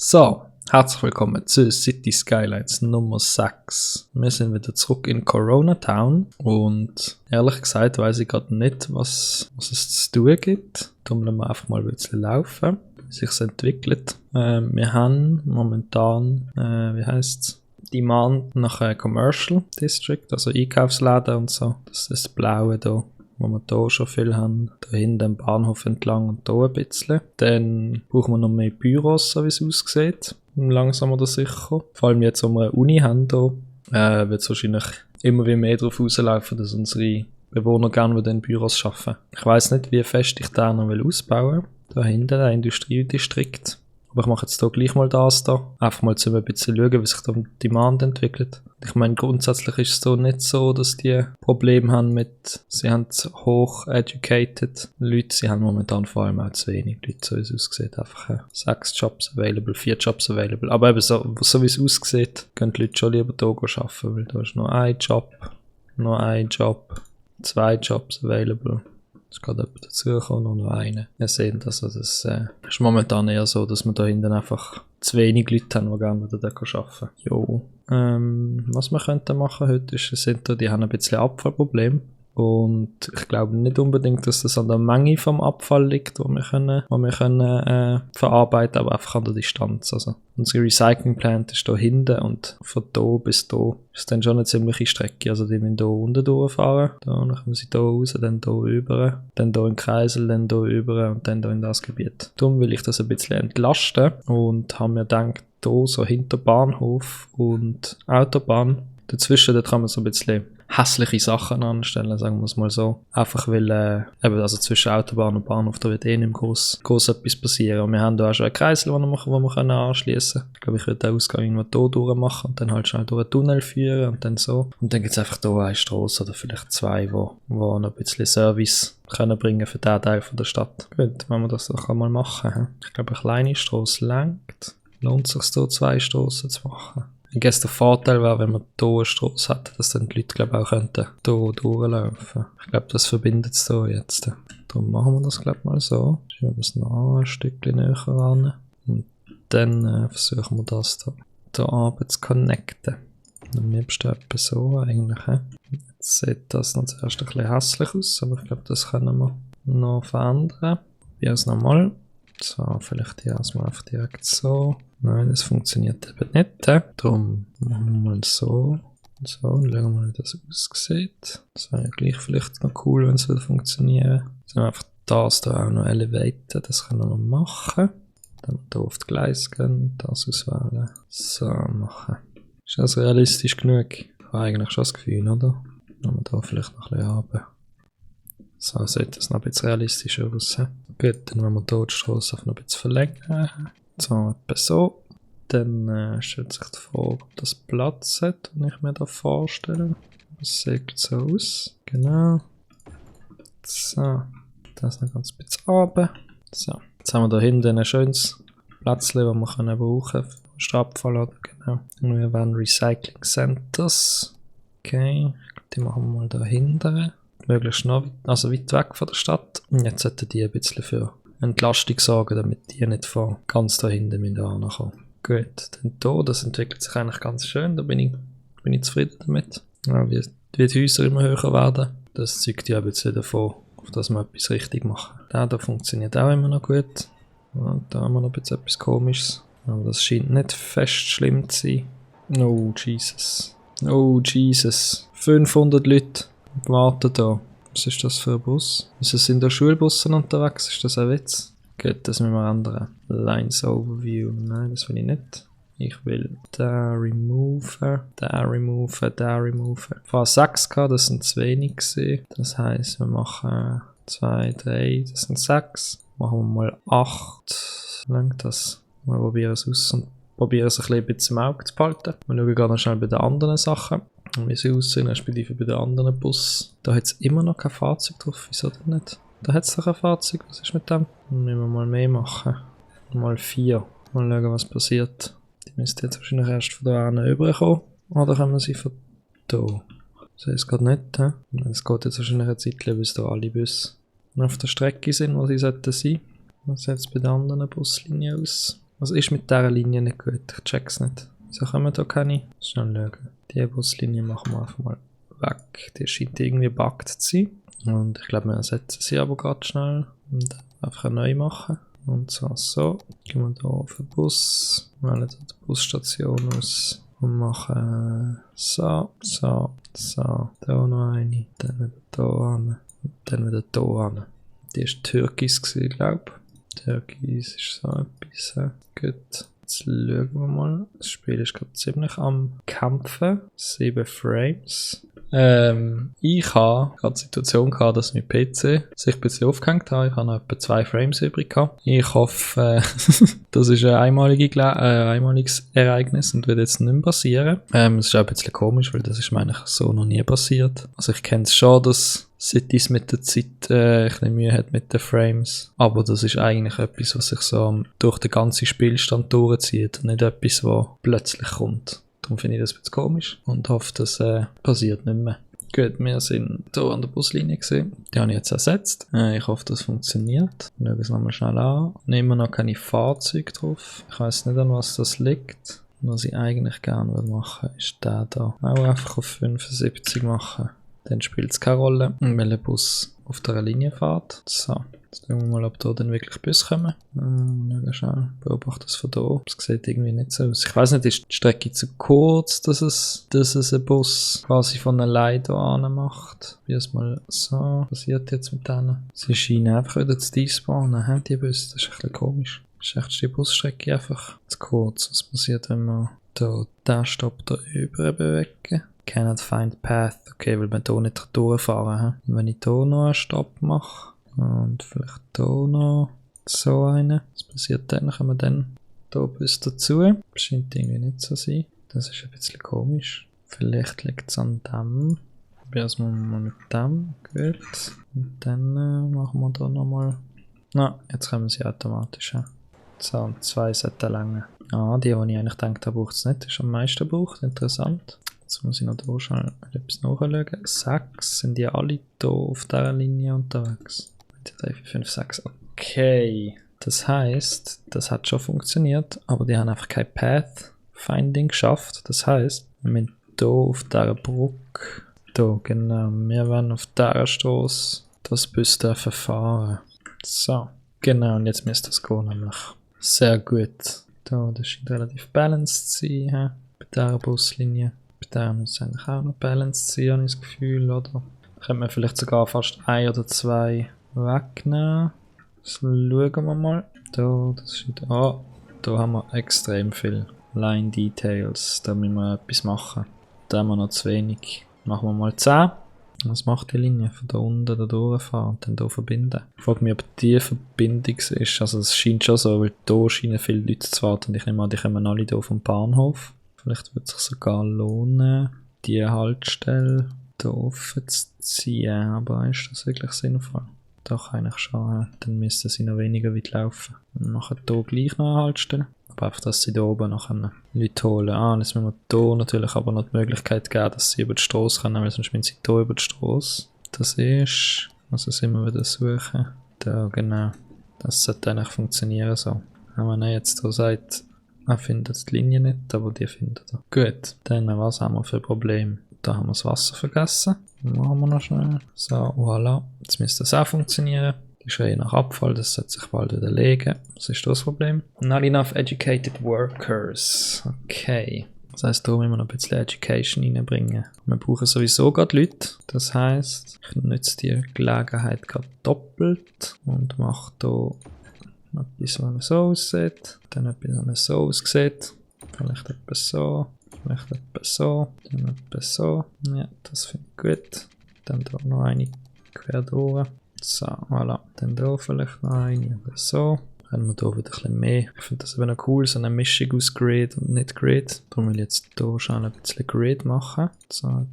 So, herzlich willkommen zu City Skylines Nummer 6. Wir sind wieder zurück in Corona Town und ehrlich gesagt weiss ich gerade nicht, was es zu tun gibt. Darum lassen wir einfach mal ein bisschen laufen, wie sich es entwickelt. Wir haben momentan, wie heisst's? Demand nach einem Commercial District, also Einkaufsläden und so. Das ist das Blaue hier, wo wir hier schon viel haben. Da hinten am Bahnhof entlang und hier ein bisschen. Dann brauchen wir noch mehr Büros, so wie es aussieht. Langsam oder sicher. Vor allem jetzt, wo wir eine Uni haben hier, wird es wahrscheinlich immer wie mehr darauf rauslaufen, dass unsere Bewohner gerne in Büros arbeiten. Ich weiss nicht, wie fest ich da noch ausbauen will. Da hinten, der Industriedistrikt. Aber ich mache jetzt hier gleich mal das da. Einfach mal zu ein bisschen schauen, wie sich da die Demand entwickelt. Ich meine, grundsätzlich ist es hier nicht so, dass die Probleme haben mit, sie haben hoch-educated Leute, sie haben momentan vor allem auch zu wenig Leute, so wie es aussieht. Einfach 6 Jobs available, 4 Jobs available. Aber eben so wie es aussieht, können die Leute schon lieber hier arbeiten, weil da ist noch ein Job, 2 Jobs available. Es ist gerade jemand dazugekommen und noch einen. Wir sehen das, also das ist momentan eher so, dass wir da hinten einfach zu wenig Leute haben, die gerne wieder da arbeiten. Jo. Was wir könnten machen heute ist, die haben ein bisschen Abfallproblem. Und ich glaube nicht unbedingt, dass das an der Menge vom Abfall liegt, wo wir können verarbeiten, aber einfach an der Distanz. Also unser Recycling Plant ist da hinten und von da bis da ist dann schon eine ziemliche Strecke. Also die müssen hier unten durchfahren, dann kommen sie hier raus, dann hier rüber, dann hier in den Kreisel, dann hier rüber und dann hier in das Gebiet. Darum will ich das ein bisschen entlasten und habe mir gedacht, hier so hinter Bahnhof und Autobahn, dazwischen, da kann man so ein bisschen hässliche Sachen anstellen, sagen wir es mal so. Einfach weil, also zwischen Autobahn und Bahnhof, da wird nicht mehr gross etwas passieren. Und wir haben da auch schon einen Kreisel, den wir anschliessen können. Ich glaube, ich würde den Ausgang irgendwo hier durch machen und dann halt schnell durch einen Tunnel führen und dann so. Und dann gibt es einfach hier eine Strasse oder vielleicht 2, wo noch ein bisschen Service können bringen für diesen Teil von der Stadt. Gut, wenn wir das doch einmal machen. Ich glaube, eine kleine Strasse lenkt. Lohnt es sich hier 2 Strassen zu machen? Ich guess, der Vorteil wäre, wenn man hier eine Strasse hätte, dass dann die Leute, glaube ich, auch könnten hier durchlaufen. Ich glaube, das verbindet es hier jetzt. Darum machen wir das, glaube ich, mal so. Schauen wir das noch ein Stückchen näher ran. Und dann versuchen wir das hier runter zu connecten. Am liebsten etwa so eigentlich. Jetzt sieht das noch zuerst ein bisschen hässlich aus, aber ich glaube, das können wir noch verändern. Probieren es nochmal. So, vielleicht hier erstmal einfach direkt so. Nein, das funktioniert eben nicht. Darum machen wir mal so. So, und schauen wir mal, wie das aussieht. Das wäre ja gleich vielleicht noch cool, wenn es wieder funktioniert. So, einfach das da auch noch elevaten. Das können wir noch machen. Dann hier auf die Gleise gehen, das auswählen. So, machen. Ist das realistisch genug? Ich habe eigentlich schon das Gefühl, oder? Wenn wir da vielleicht noch ein bisschen haben. So sieht das noch ein bisschen realistischer aus. Gut, dann wollen wir hier die Strasse noch ein bisschen verlängern. So, etwa so. Dann stellt sich die Frage, ob das Platz hat, wenn ich mir das vorstelle. Das sieht so aus. Genau. So, das noch ganz ein bisschen runter. So, jetzt haben wir da hinten ein schönes Plätzchen, das wir können brauchen für Strapfall oder genau. Und wir wollen Recycling Centers. Okay, die machen wir mal da hinten. Möglichst noch also weit weg von der Stadt. Und jetzt sollten die ein bisschen für Entlastung sorgen, damit die nicht von ganz da hinten kommen. Gut, dann hier, das entwickelt sich eigentlich ganz schön, da bin ich zufrieden damit. Ja, wie die Häuser immer höher werden, das zeugt ja ein bisschen davon, auf dass wir etwas richtig machen. Der da funktioniert auch immer noch gut. Und da haben wir noch ein bisschen etwas Komisches. Aber das scheint nicht fest schlimm zu sein. Oh Jesus. Oh Jesus. 500 Leute warten da. Was ist das für ein Bus? Sind da Schulbussen unterwegs? Ist das ein Witz? Gut, das müssen wir ändern. Lines Overview. Nein, das will ich nicht. Ich will da removen. Vor 6 gehabt, das sind zu wenig gewesen. Das heisst, wir machen 2, 3, das sind 6. Machen wir mal 8. Langt das? Mal probieren es aus und probieren es ein bisschen im Auge zu behalten. Wir schauen gerade noch schnell bei den anderen Sachen. Wie sie aussehen, respektive bei den anderen Bus. Da hat es immer noch kein Fahrzeug drauf, wieso denn nicht? Da hat es doch ein Fahrzeug, was ist mit dem? Dann müssen wir mal mehr machen. Mal 4. Mal schauen, was passiert. Die müsste jetzt wahrscheinlich erst von da rüberkommen. Oder können wir sie von da? Das heisst gerade nicht, hä? Es geht jetzt wahrscheinlich eine Zeit, bis da alle Busse auf der Strecke sind, wo sie sollten sein. Was sieht es bei den anderen Buslinien aus? Was ist mit dieser Linie nicht gut? Ich check's nicht. Wieso können wir da keine? Schnell schauen. Die Buslinie machen wir einfach mal weg. Die scheint irgendwie buggt zu sein. Und ich glaube, wir ersetzen sie aber gerade schnell. Und einfach neu machen. Und zwar so. Gehen wir hier auf den Bus. Wählen die Busstation aus. Und machen so, so, so. Da noch eine. Dann wieder da hin. Und dann wieder da hin. Die war Türkis, glaube ich. Türkis ist so etwas. Gut. Jetzt schauen wir mal. Das Spiel ist gerade ziemlich am Kämpfen. 7 Frames. Ich habe gerade die Situation gehabt, dass mein PC sich ein bisschen aufgehängt hat. Ich habe noch etwa 2 Frames übrig gehabt. Ich hoffe, das ist ein einmaliges Ereignis und wird jetzt nicht mehr passieren. Es ist auch ein bisschen komisch, weil das ist mir eigentlich so noch nie passiert. Also ich kenne es schon, dass Cities mit der Zeit ein bisschen Mühe hat mit den Frames. Aber das ist eigentlich etwas, was sich so durch den ganzen Spielstand durchzieht und nicht etwas, was plötzlich kommt. Darum finde ich das ein bisschen komisch und hoffe, das passiert nicht mehr. Gut, wir sind hier an der Buslinie gesehen. Die habe ich jetzt ersetzt. Ich hoffe, das funktioniert. Schauen wir es nochmal schnell an. Nehmen wir noch keine Fahrzeuge drauf. Ich weiss nicht, an was das liegt. Was ich eigentlich gerne machen will, ist der da. Auch einfach auf 75 machen. Dann spielt es keine Rolle, welcher Bus auf der Linie fährt. So. Jetzt schauen wir mal, ob da dann wirklich Bus kommen. Schauen, beobachte es von hier. Es sieht irgendwie nicht so aus. Ich weiss nicht, ist die Strecke zu kurz, dass es ein Bus quasi von allein hier an macht. Wie es mal so passiert jetzt mit denen. Sie scheinen einfach wieder zu despawnen, die Bus. Das ist ein bisschen komisch. Ist echt die Busstrecke einfach zu kurz. Was passiert, wenn wir hier den Stopp da über bewegen? Cannot find path. Okay, weil wir hier nicht durchfahren. Und wenn ich hier noch einen Stopp mache und vielleicht hier noch so einen. Was passiert dann? Kommen wir dann hier bis dazu? Scheint irgendwie nicht so sein. Das ist ein bisschen komisch. Vielleicht liegt es an dem. Probieren wir mal mit dem. Gut. Und dann machen wir da nochmal. Na, jetzt kommen sie automatisch. So, und 2 sollten länger. Die ich eigentlich denke, braucht es nicht. Das ist am meisten braucht. Interessant. Jetzt muss ich noch hier schnell etwas nachschauen. 6 sind die alle hier auf dieser Linie unterwegs. 1, 2, 3, 4, 5, 6. Okay. Das heisst, das hat schon funktioniert, aber die haben einfach kein Path-Finding geschafft. Das heisst, wir müssen hier auf dieser Brücke, hier genau, wir werden auf dieser Strasse das Bus dürfen fahren. So, genau, und jetzt müsste das gehen, nämlich sehr gut. Da, das scheint relativ balanced zu sein, bei dieser Buslinie. Bei der muss es eigentlich auch noch balanced sein, habe ich das Gefühl, oder? Könnte man vielleicht sogar fast 1 oder 2 wegnehmen. So, schauen wir mal. Da, das steht, da haben wir extrem viel Line Details. Da müssen wir etwas machen. Da haben wir noch zu wenig. Machen wir mal 10. Was macht die Linie? Von da unten da durchfahren und dann hier verbinden. Ich frage mich, ob die Verbindung ist. Also es scheint schon so, weil hier scheinen viele Leute zu warten. Ich nehme an, die kommen alle hier vom Bahnhof. Vielleicht wird es sich sogar lohnen, die Haltestelle hier offen zu ziehen. Aber ist das wirklich sinnvoll? Doch, eigentlich schon. Dann müssten sie noch weniger weit laufen. Wir machen hier gleich noch eine Haltestelle. Aber einfach, dass sie hier oben noch Leute holen. Jetzt müssen wir hier natürlich aber noch die Möglichkeit geben, dass sie über die Strasse können, weil sonst müssen sie hier über die Strasse. Das ist, also sind wir wieder suchen. Da, genau. Das sollte eigentlich funktionieren so. Wenn man jetzt hier sagt, er findet die Linie nicht, aber die findet er. Gut, dann was haben wir für ein Problem? Da haben wir das Wasser vergessen. Machen wir noch schnell. So, voilà. Jetzt müsste das auch funktionieren. Die schreien nach Abfall, das sollte sich bald wieder legen. Was ist das Problem? Not enough educated workers. Okay. Das heisst, hier müssen wir noch ein bisschen Education reinbringen. Wir brauchen sowieso gerade Leute. Das heisst, ich nutze die Gelegenheit gerade doppelt und mache hier etwas, was so aussieht. Dann etwas, was so aussieht. Vielleicht etwas so. Vielleicht etwas so. Dann etwas so. Ja, das finde ich gut. Dann hier noch eine quer durch. So, voilà. Dann hier vielleicht noch eine. So. Dann haben wir hier wieder ein bisschen mehr. Ich finde das eben noch cool, so eine Mischung aus Grid und nicht Grid. Darum will ich jetzt hier schon ein bisschen Grid machen. So,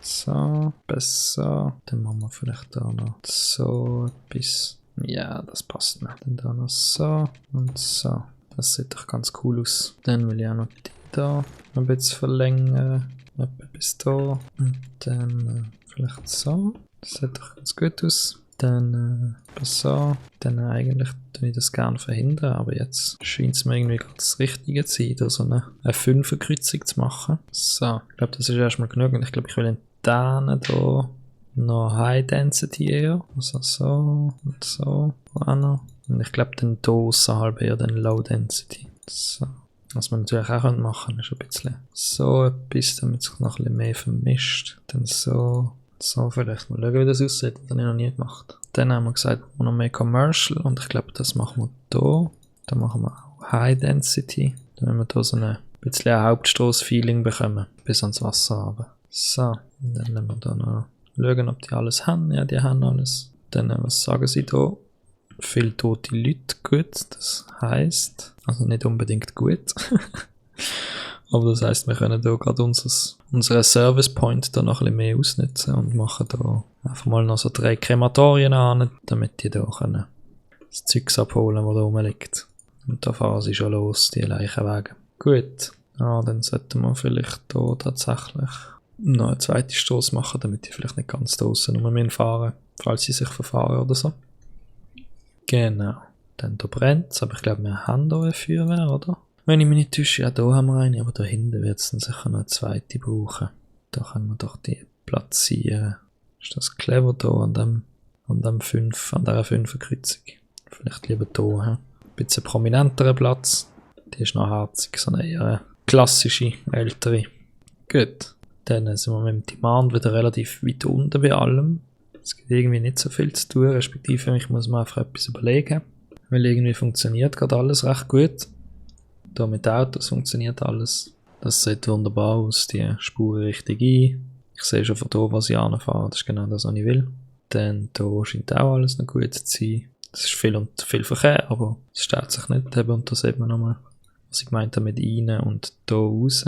so, so. Dann machen wir vielleicht da noch so etwas. Ja, das passt mir. Dann da noch so und so. Das sieht doch ganz cool aus. Dann will ich auch noch die da ein bisschen verlängern. Etwa bis da. Und dann vielleicht so. Das sieht doch ganz gut aus. Dann so. Dann eigentlich tue ich das gerne verhindern, aber jetzt scheint es mir irgendwie gerade das Richtige zu sein, da so eine 5er-Kreuzung zu machen. So, ich glaube, das ist erstmal genug und ich glaube, ich will in denen hier noch High Density eher. Also so und so. Auch noch. Und ich glaube, dann hier außerhalb eher dann Low Density. So. Was man natürlich auch machen kann, ist ein bisschen so etwas, damit es sich noch ein bisschen mehr vermischt. Dann so. So, vielleicht mal schauen, wie das aussieht. Das habe ich noch nie gemacht. Dann haben wir gesagt, wir noch mehr Commercial und ich glaube, das machen wir hier. Dann machen wir auch High Density. Dann wir hier so ein bisschen ein Hauptstrasse-Feeling bekommen, bis ans Wasser runter. So, und dann nehmen wir da noch schauen, ob die alles haben. Ja, die haben alles. Dann, was sagen sie hier? Viele tote Leute, gut. Das heisst, also nicht unbedingt gut. Aber das heisst, wir können hier gerade unseren Service Point da noch ein bisschen mehr ausnutzen und machen da einfach mal noch so 3 Krematorien an, damit die da können das Zeugs abholen, das da rumliegt. Und da fahren sie schon los, die Leichenwagen. Gut, ja, dann sollten wir vielleicht hier tatsächlich noch eine zweite Strasse machen, damit die vielleicht nicht ganz draussen fahren, falls sie sich verfahren oder so. Genau, dann da brennt es, aber ich glaube, wir haben hier eine Feuerwehr, oder? Wenn ich mich nicht täusche, ja, da haben wir eine, aber da hinten wird es dann sicher noch eine zweite brauchen. Da können wir doch die platzieren. Ist das clever da an dieser 5er-Kreuzung? Vielleicht lieber hier, he? Ein bisschen prominenterer Platz. Die ist noch herzig, so eine eher klassische, ältere. Gut, dann sind wir mit dem Demand wieder relativ weit unten bei allem. Es gibt irgendwie nicht so viel zu tun, respektive ich muss mir einfach etwas überlegen. Weil irgendwie funktioniert gerade alles recht gut. Da mit Autos funktioniert alles. Das sieht wunderbar aus, die Spuren richtig ein. Ich sehe schon von hier, was ich anfahre, das ist genau das, was ich will. Dann hier scheint auch alles noch gut zu sein. Es ist viel Verkehr, aber es steht sich nicht. Und da sieht man nochmal, was ich gemeint habe mit rein und hier raus.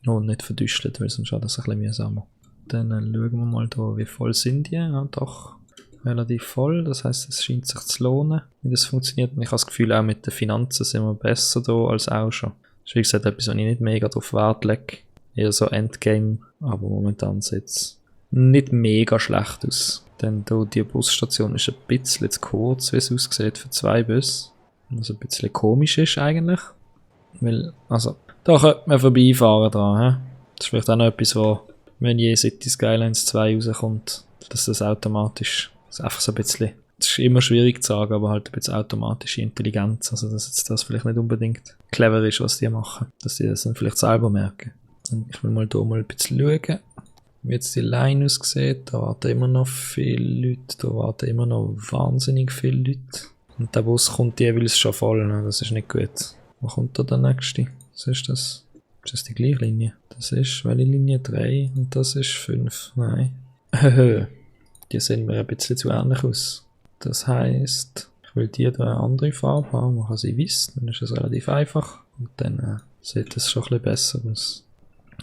Und nicht verdüstelt, weil sonst schaut das ein bisschen mühsamer. Dann schauen wir mal hier, wie voll sind die. Ja, doch relativ voll, das heisst, es scheint sich zu lohnen, wie das funktioniert. Und ich habe das Gefühl, auch mit den Finanzen sind wir besser da als auch schon. Das ist wie gesagt etwas, was ich nicht mega drauf Wert lege. Eher so Endgame, aber momentan sieht es nicht mega schlecht aus. Denn hier die Busstation ist ein bisschen zu kurz, wie es aussieht für 2 Busse. Was ein bisschen komisch ist eigentlich. Weil, also, da könnte man vorbeifahren dran. He? Das ist vielleicht auch noch etwas, wo, wenn je City Skylines 2 rauskommt, dass das automatisch, das ist einfach so ein bisschen, das ist immer schwierig zu sagen, aber halt ein bisschen automatische Intelligenz, also dass jetzt das vielleicht nicht unbedingt clever ist, was die machen, dass die das dann vielleicht selber merken. Und ich will mal hier mal ein bisschen schauen, wie jetzt die Line aussieht. Da warten immer noch viele Leute, da warten immer noch wahnsinnig viele Leute. Und der Bus kommt jeweils schon voll, ne? Das ist nicht gut. Wo kommt da der nächste? Was ist das? Ist das die gleiche Linie? Das ist, welche Linie? 3 und das ist 5. Nein. Die sehen mir ein bisschen zu ähnlich aus. Das heisst, ich will die da eine andere Farbe haben, machen sie weiß, dann ist es relativ einfach. Und dann sieht es schon ein bisschen besser aus.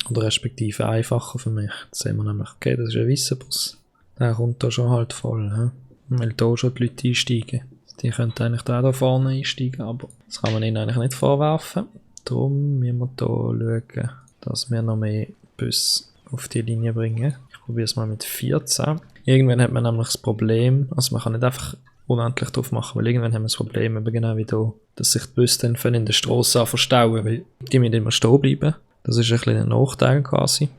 Oder respektive einfacher für mich. Jetzt sehen wir nämlich, okay, das ist ein weißer Bus. Der kommt da schon halt voll, weil da schon die Leute einsteigen. Die könnten eigentlich da vorne einsteigen, aber das kann man ihnen eigentlich nicht vorwerfen. Darum müssen wir hier schauen, dass wir noch mehr Busse auf die Linie bringen. Ich probiere es mal mit 14. Irgendwann hat man nämlich das Problem, also man kann nicht einfach unendlich drauf machen, weil irgendwann haben wir das Problem, eben genau wie hier, dass sich die Busse dann in der Strasse verstauen, weil die müssen immer stehen bleiben. Das ist ein bisschen ein Nachteil quasi.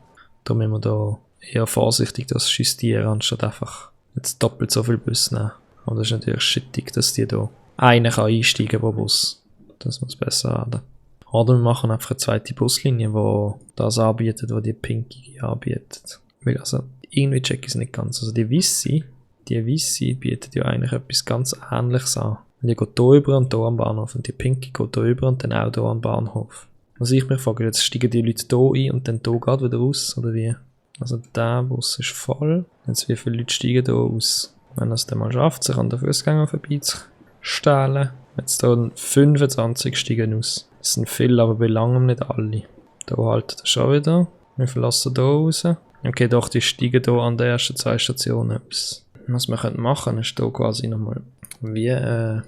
Da müssen wir da eher vorsichtig das justieren, anstatt einfach jetzt doppelt so viel Busse nehmen. Aber das ist natürlich schittig, dass die da einer kann einsteigen pro Bus. Das muss besser werden. Oder wir machen einfach eine zweite Buslinie, die das anbietet, was die pinkige anbietet. Weil also irgendwie check ich es nicht ganz. Also die Weisse bietet ja eigentlich etwas ganz Ähnliches an. Die geht hier rüber und hier am Bahnhof und die pinke geht hier rüber und dann auch hier am Bahnhof. Was ich mich frage, jetzt steigen die Leute hier ein und dann hier gerade wieder raus, oder wie? Also der Bus ist voll. Jetzt wie viele Leute steigen hier aus? Wenn er es dann mal schafft, sich an den Fußgänger vorbeizustehlen. Jetzt hier 25 steigen aus. Das sind viele, aber bei langem nicht alle. Hier halten wir schon wieder. Wir verlassen hier raus. Okay, doch, die steigen hier an den ersten 2 Stationen aus. Was wir machen können, ist hier quasi nochmal wie,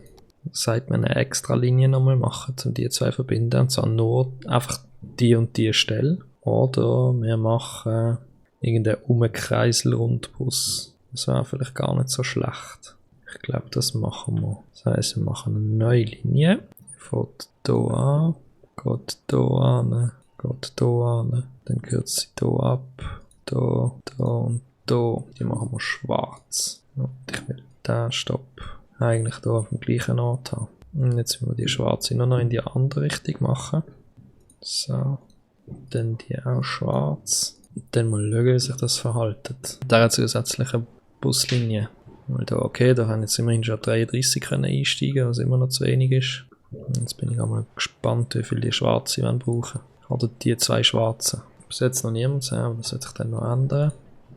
sagt man, eine extra Linie nochmal machen, um die 2 verbinden. Und zwar nur einfach die und die Stelle. Oder wir machen irgendeinen Umkreiselrundbus. Das wäre vielleicht gar nicht so schlecht. Ich glaube, das machen wir. Das heisst, wir machen eine neue Linie. Fängt hier an, geht hier an, geht hier an, dann kürzt sie hier ab, hier, hier und hier. Die machen wir schwarz. Und ich will den Stopp eigentlich hier auf dem gleichen Ort haben. Und jetzt müssen wir die schwarze nur noch in die andere Richtung machen. So. Dann die auch schwarz. Und dann mal schauen, wie sich das verhält. Diese zusätzliche Buslinie. Weil da, okay, da haben jetzt immerhin schon 33 können einsteigen, was immer noch zu wenig ist. Jetzt bin ich auch mal gespannt, wie viel die schwarze brauchen. Oder die zwei schwarzen. Bis jetzt noch niemand sehen, was wird sich dann noch ändern?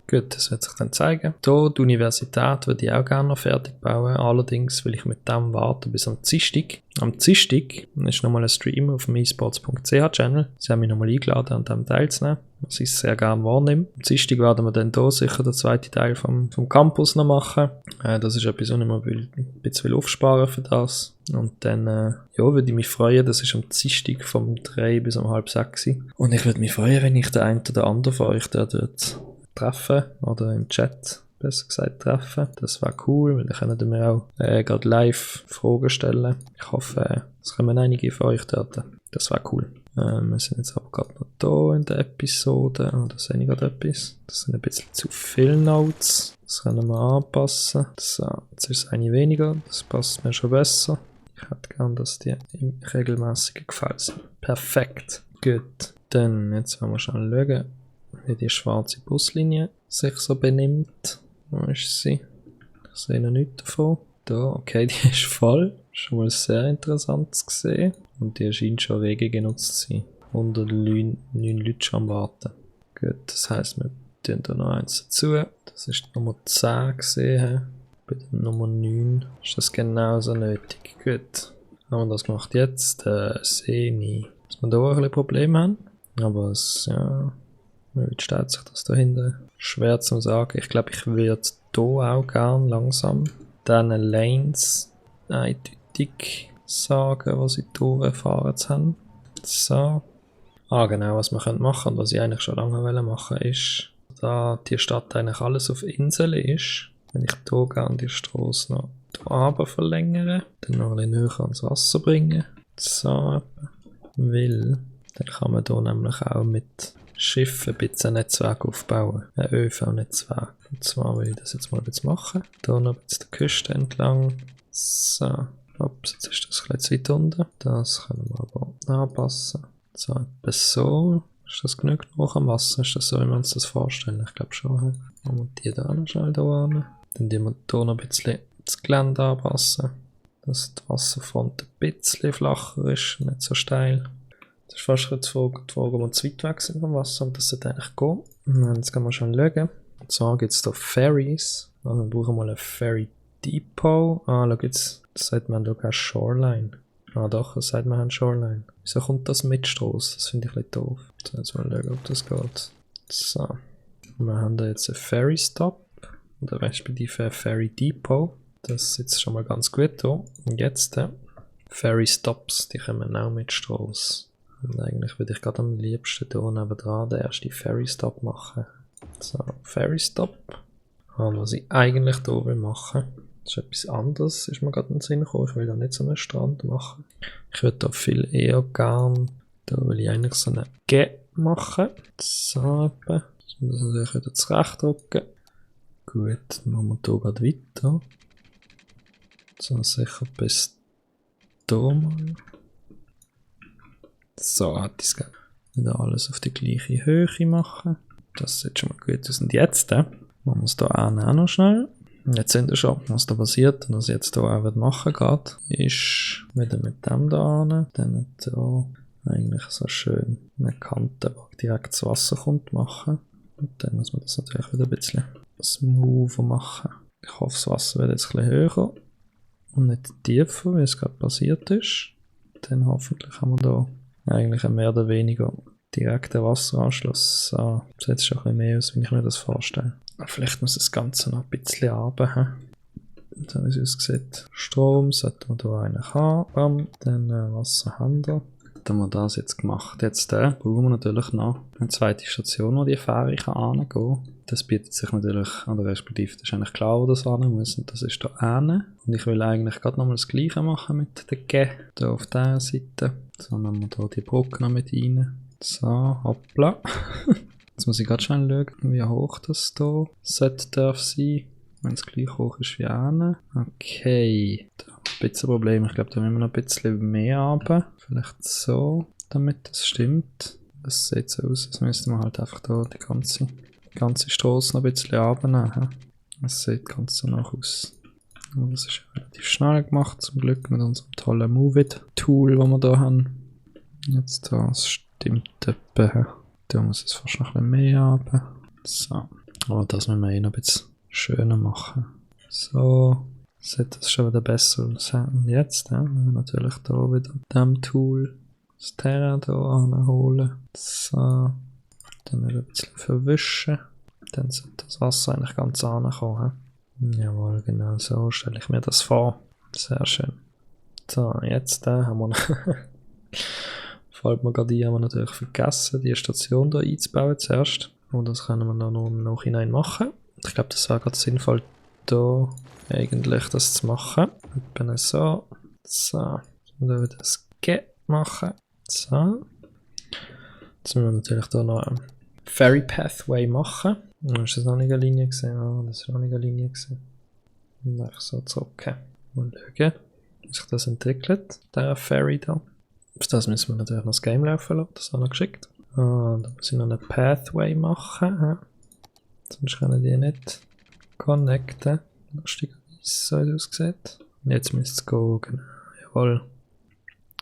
Gut, das wird sich dann zeigen. Hier, die Universität würde ich auch gerne noch fertig bauen. Allerdings will ich mit dem warten bis am Dienstag. Am Dienstag ist nochmal ein Stream auf dem esports.ch-Channel. Sie haben mich nochmal eingeladen, an dem teilzunehmen, was ich sehr gerne wahrnehme. Am Dienstag werden wir dann hier sicher den zweiten Teil vom Campus noch machen. Das ist etwas, wo ich mir ein bisschen aufsparen für das. Und dann würde ich mich freuen, das ist am Dienstag vom 3 bis um 5:30. Und ich würde mich freuen, wenn ich den einen oder anderen von euch da dort treffen oder im Chat, besser gesagt, treffen. Das wäre cool, weil dann können wir auch gerade live Fragen stellen. Ich hoffe, es kommen einige von euch dort. Das wäre cool. Wir sind jetzt aber gerade noch da in der Episode. Da sehe ich gerade etwas. Das sind ein bisschen zu viele Notes. Das können wir anpassen. So, jetzt ist es eine weniger. Das passt mir schon besser. Ich hätte gern, dass die im regelmäßigen Gefälle sind. Perfekt. Gut. Dann, jetzt werden wir schon schauen, wie die schwarze Buslinie sich so benimmt. Wo ist sie? Ich sehe noch nichts davon. Da, okay, die ist voll. Schon mal sehr interessant zu sehen. Und die scheint schon rege genutzt zu sein. 109 Leute schon am Warten. Gut, das heisst, wir tun da noch eins dazu. Das ist die Nummer 10 gesehen. Bei der Nummer 9 ist das genauso nötig. Gut, haben wir das gemacht. Jetzt sehe ich, dass wir da auch ein bisschen Probleme haben. Aber es, ja, wie steht sich das dahinter? Schwer zu sagen. Ich glaube, ich würde hier auch gern langsam diesen Lanes eindeutig sagen, was sie durchfahren haben. So. Genau, was wir machen können, was ich eigentlich schon lange machen wollte, ist, da die Stadt eigentlich alles auf Inseln ist, wenn ich hier gerne die Straße noch hier runter verlängere, dann noch ein bisschen näher ans Wasser bringen. So. Weil, dann kann man hier nämlich auch mit Schiffen ein bisschen ein Netzwerk aufbauen. Ein ÖV-Netzwerk. Und zwar will ich das jetzt mal ein bisschen machen. Hier noch ein bisschen die Küste entlang. So. Ups, jetzt ist das ein bisschen zu weit unten. Das können wir aber anpassen. So, etwa so. Ist das genug noch am Wasser? Ist das so, wie wir uns das vorstellen? Ich glaube schon. Machen wir die da noch schnell da an. Dann tun wir hier noch ein bisschen das Gelände anpassen. Dass die Wasserfront ein bisschen flacher ist, nicht so steil. Das ist fast die Frage, ob wir zu weit weg sind vom Wasser, aber das sollte eigentlich gehen. Und jetzt können wir schon schauen. Und zwar gibt es hier Ferries. Also wir brauchen mal ein Ferry Depot. Schau jetzt, das sagt man hier keine Shoreline. Doch, das sagt man Shoreline. Wieso kommt das mit Strasse? Das finde ich ein bisschen doof. So, jetzt mal schauen, ob das geht. So. Wir haben da jetzt einen Ferry Stop. Oder respektive ein Ferry Depot. Das sitzt schon mal ganz gut hier. Und jetzt Ferry Stops, die kommen auch mit Strasse. Und eigentlich würde ich gerade am liebsten hier nebendran den ersten Ferry Stop machen. So, Ferry Stop. Und was ich eigentlich hier will machen, das ist etwas anderes, ist mir gerade in den Sinn gekommen. Ich will da nicht so einen Strand machen. Ich würde da viel eher gern, da will ich eigentlich so einen G machen. So, etwa. Das muss ich natürlich wieder zurechtdrücken. Gut, dann machen wir hier gerade weiter. So, sicher bis hier mal. So, hat ich es gerne. Wieder alles auf die gleiche Höhe machen. Das sieht schon mal gut aus. Und jetzt machen wir es hier auch noch schnell. Jetzt sind wir schon, was da passiert. Und was ich jetzt hier auch machen gerade, ist wieder mit dem da an. Dann hier eigentlich so schön eine Kante, die direkt ins Wasser kommt, machen. Und dann muss man das natürlich wieder ein bisschen smoother machen. Ich hoffe, das Wasser wird jetzt ein bisschen höher und nicht tiefer, wie es gerade passiert ist. Dann hoffentlich haben wir da eigentlich einen mehr oder weniger direkten Wasseranschluss. So, das sieht schon ein bisschen mehr aus, wenn ich mir das vorstelle. Vielleicht muss das Ganze noch ein bisschen runter. So wie es aussieht. Strom sollten wir hier eigentlich haben. Dann Wasser haben wir. hätten wir das jetzt gemacht. Jetzt brauchen wir natürlich noch eine zweite Station, wo die Fähre angehen kann. Das bietet sich natürlich, oder respektive, das ist eigentlich klar, wo das hin muss. Und das ist da hinten. Und ich will eigentlich gerade nochmal das Gleiche machen mit der G. Hier auf dieser Seite. So, nehmen wir hier die Brücke noch mit rein. So, hoppla. Jetzt muss ich gerade schnell schauen, wie hoch das hier darf sein. Wenn es gleich hoch ist wie hinten. Okay. Da haben wir ein bisschen Problem. Ich glaube, da müssen wir noch ein bisschen mehr runter. Vielleicht so, damit das stimmt. Das sieht so aus, als müssten wir halt einfach da die ganze Straße noch ein bisschen runternehmen. Das sieht ganz so nach aus. Und das ist relativ schnell gemacht, zum Glück mit unserem tollen Move-It-Tool, das wir da haben. Jetzt das stimmt etwa. Da muss es fast noch ein bisschen mehr haben. So. Aber das müssen wir eh noch ein bisschen schöner machen. So. Sieht das schon wieder besser aus. Und jetzt, wenn wir natürlich da wieder mit dem Tool das Terra hier anholen. So. Dann wieder ein bisschen verwischen. Dann sollte das Wasser eigentlich ganz ankommen. Jawohl, genau so stelle ich mir das vor. Sehr schön. So, jetzt haben wir noch. Fällt mir gerade ein, haben wir natürlich vergessen, die Station hier einzubauen zuerst. Und das können wir dann noch im Nachhinein machen. Ich glaube, das wäre gerade sinnvoll, hier eigentlich das zu machen. Etwa so. So. Und dann wieder das G machen. So. Jetzt müssen wir natürlich hier noch einen Ferry Pathway machen. Ist das noch nicht eine Linie gesehen? Ah, das ist noch nicht eine Linie gesehen. Und einfach so zurück. Mal schauen, wie sich das entwickelt. Der Ferry da. Für das müssen wir natürlich noch das Game laufen lassen. Das habe ich noch geschickt. Ah, da muss ich noch einen Pathway machen. Sonst können die nicht connecten. Lustigerweise, so wie es aussieht. Und jetzt müsste es gehen. Genau. Jawohl.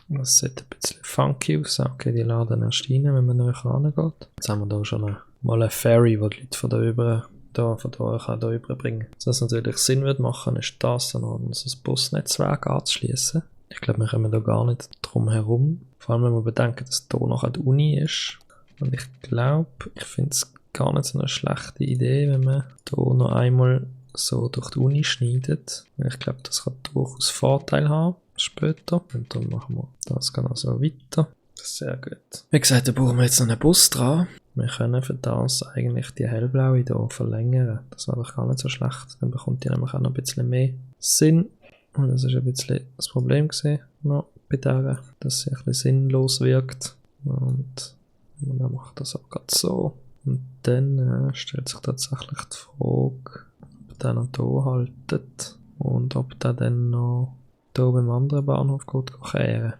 Das sieht ein bisschen funky aus. Okay, die laden erst rein, wenn man näher rangeht. Jetzt haben wir da schon mal eine Ferry, die die Leute von da überbringen kann. Was natürlich Sinn würde machen, ist das, unser Busnetzwerk anzuschließen. Ich glaube, wir kommen da gar nicht drum herum. Vor allem, wenn wir bedenken, dass hier noch die Uni ist. Und ich glaube, ich finde es gar nicht so eine schlechte Idee, wenn man hier noch einmal so durch die Uni schneidet. Ich glaube, das kann durchaus Vorteil haben später. Und dann machen wir das genau so weiter. Das ist sehr gut. Wie gesagt, da brauchen wir jetzt noch einen Bus dran. Wir können für das eigentlich die hellblaue hier verlängern. Das war doch gar nicht so schlecht. Dann bekommt die nämlich auch noch ein bisschen mehr Sinn. Und das ist ein bisschen das Problem gewesen, noch bei der, dass sie ein bisschen sinnlos wirkt. Und dann macht das auch gerade so. Und dann stellt sich tatsächlich die Frage, ob der noch hier haltet und ob der dann noch hier beim anderen Bahnhof geht kehren.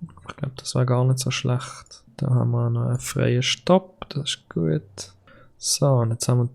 Ich glaube, das war gar nicht so schlecht. Da haben wir noch einen freien Stopp, das ist gut. So, und jetzt haben wir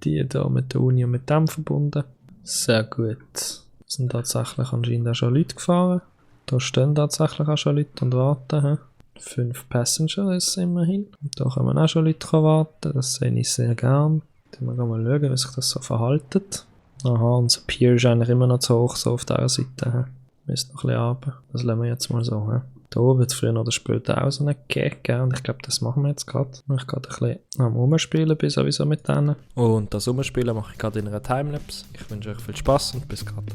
die hier mit der Uni und mit dem verbunden. Sehr gut. Es sind tatsächlich anscheinend auch schon Leute gefahren. Da stehen tatsächlich auch schon Leute und warten. 5 Passenger ist es immerhin. Und da können auch schon Leute warten, das sehe ich sehr gern. Dann mal schauen, wie sich das so verhält. Aha, unser Pier ist eigentlich immer noch zu hoch, so auf dieser Seite. Müsste noch ein bisschen runter. Das lassen wir jetzt mal so. Da wird es früher oder später auch so eine Gag geben. Und ich glaube, das machen wir jetzt gerade. Ich mache gerade ein bisschen am Rumspielen, bin sowieso mit denen. Und das Rumspielen mache ich gerade in einer Timelapse. Ich wünsche euch viel Spaß und bis gerade.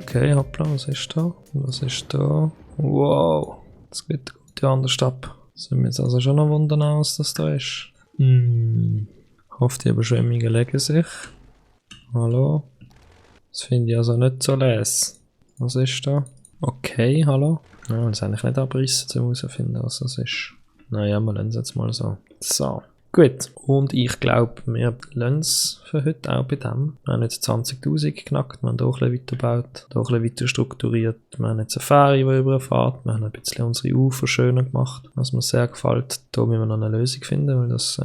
Okay, hoppla, was ist da? Was ist da? Wow, das geht gut anders ab. Sind wir jetzt also schon noch wundern, was das da ist? Hoffe, die Überschwemmungen legen sich. Hallo? Das finde ich also nicht so les. Was ist da? Okay, hallo? Ja, ich will es eigentlich nicht abrissen, um herauszufinden, was das ist. Naja, wir lassen es jetzt mal so. So. Gut, und ich glaube, wir lassen es für heute auch bei dem. Wir haben jetzt 20'000 geknackt, wir haben hier ein bisschen weitergebaut, hier ein bisschen weiter strukturiert. Wir haben jetzt eine Fähre, die überfährt. Wir haben ein bisschen unsere Ufer schöner gemacht, was mir sehr gefällt. Da müssen wir noch eine Lösung finden, weil das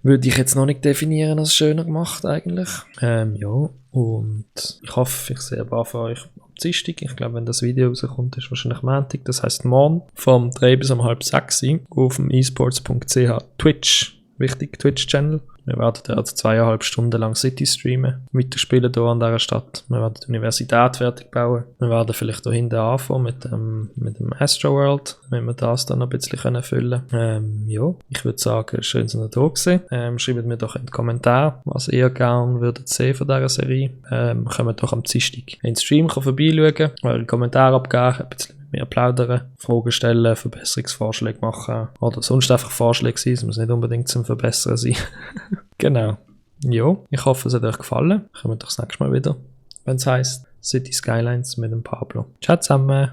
würde ich jetzt noch nicht definieren als schöner gemacht eigentlich. Ja, und ich hoffe, ich sehe ein paar von euch am Dienstag. Ich glaube, wenn das Video rauskommt, ist wahrscheinlich Montag. Das heisst morgen vom 3 bis um halb 6 auf dem esports.ch Twitch. Wichtig, Twitch-Channel. Wir werden dort 2,5 Stunden lang City streamen, weiterspielen hier an dieser Stadt. Wir werden die Universität fertig bauen. Wir werden vielleicht hier hinten anfangen mit dem Astroworld, wenn wir das dann noch ein bisschen füllen können. Ja, ich würde sagen, schön, dass ihr da gewesen. Schreibt mir doch in die Kommentare, was ihr gerne würdet sehen von dieser Serie. Kommt doch am Dienstag in den Stream vorbeischauen, eure Kommentare abgeben, ein bisschen mit mir plaudern, Fragen stellen, Verbesserungsvorschläge machen oder sonst einfach Vorschläge sein, es muss nicht unbedingt zum Verbessern sein. Genau. Ja, ich hoffe, es hat euch gefallen. Kommen wir doch das nächste Mal wieder, wenn es heisst City Skylines mit dem Pablo. Ciao zusammen!